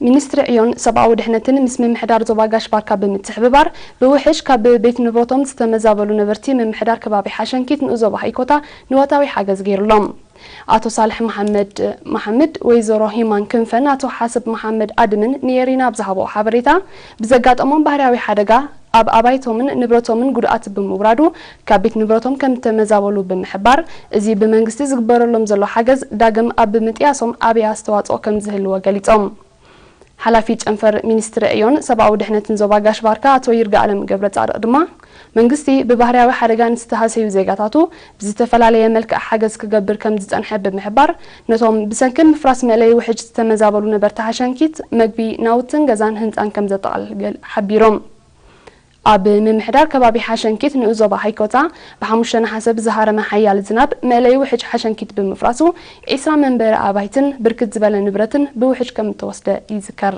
ሚኒስትሪ ዕዮን ሰብኣዊ ድሕነትን ምስ ምምሕዳር ዞባ ጋሽ ባርካ ብምትሕብባር ብውሕጅ ካብ ቤት ንብረቶም ዝተመዛበሉ ነበርቲ ምምሕዳር ከባቢ ሓሸንኪት ንኡስ ዞባ ሃይኮታ ንዋታዊ ሓገዝ ገይሩሎም። ኣቶ ሳልሕ መሓመድ መሓመድ፣ ወይዘሮ ሂማን ክንፈን ኣቶ ሓሰብ መሓመድ ኣድምን ንኤሪና ኣብ ዝሃብኦ ሓበሬታ፣ ብዘጋጠሞም ባህርያዊ ሓደጋ ኣብ ኣባይቶምን ንብረቶምን ጉድኣት ብምውራዱ ካብ ቤት ንብረቶም ከም ዝተመዛበሉ ብምሕባር፣ እዚ ብመንግስቲ ዝግበረሎም ዘሎ ሓገዝ ዳግም ኣብ ምጥያሶም ዓብዪ ኣስተዋፅኦ ከም ዝህልዎ ገሊፆም። ሓላፊ ጨንፈር ሚኒስትሪ ዕዮን ሰብኣዊ ድሕነትን ዞባ ጋሽ ባርካ ኣቶ ይርጋኣለም ገብረ ጻድቕ ድማ፣ መንግስቲ ብባህርያዊ ሓደጋ ንዝተሃሰዩ ዜጋታቱ ብዝተፈላለየ መልክዕ ሓገዝ ክገብር ከም ዝጸንሐ ብምሕባር፣ ነቶም ብሰንኪ ምፍራስ መእለዪ ውሕጅ ዝተመዛበሉ ነበርቲ ሓሸንኪት መግቢ፣ ናውትን ገዛን ህንጻን ከም ዘጠቓልል ገል-፣ ሓቢሮም። ኣብ ምምሕዳር ከባቢ ሓሸንኪት ንኡስ ዞባ ሃይኮታ ብሓሙሽተ ነሓሰ ብዝሃረመ ሓያል ዝናብ መእለዪ ውሕጅ ሓሸንኪት ብምፍራሱ ዒስራ መንበሪ ኣባይትን ብርክት ዝበለ ንብረትን ብውሕጅ ከም እተወስደ ይዝከር።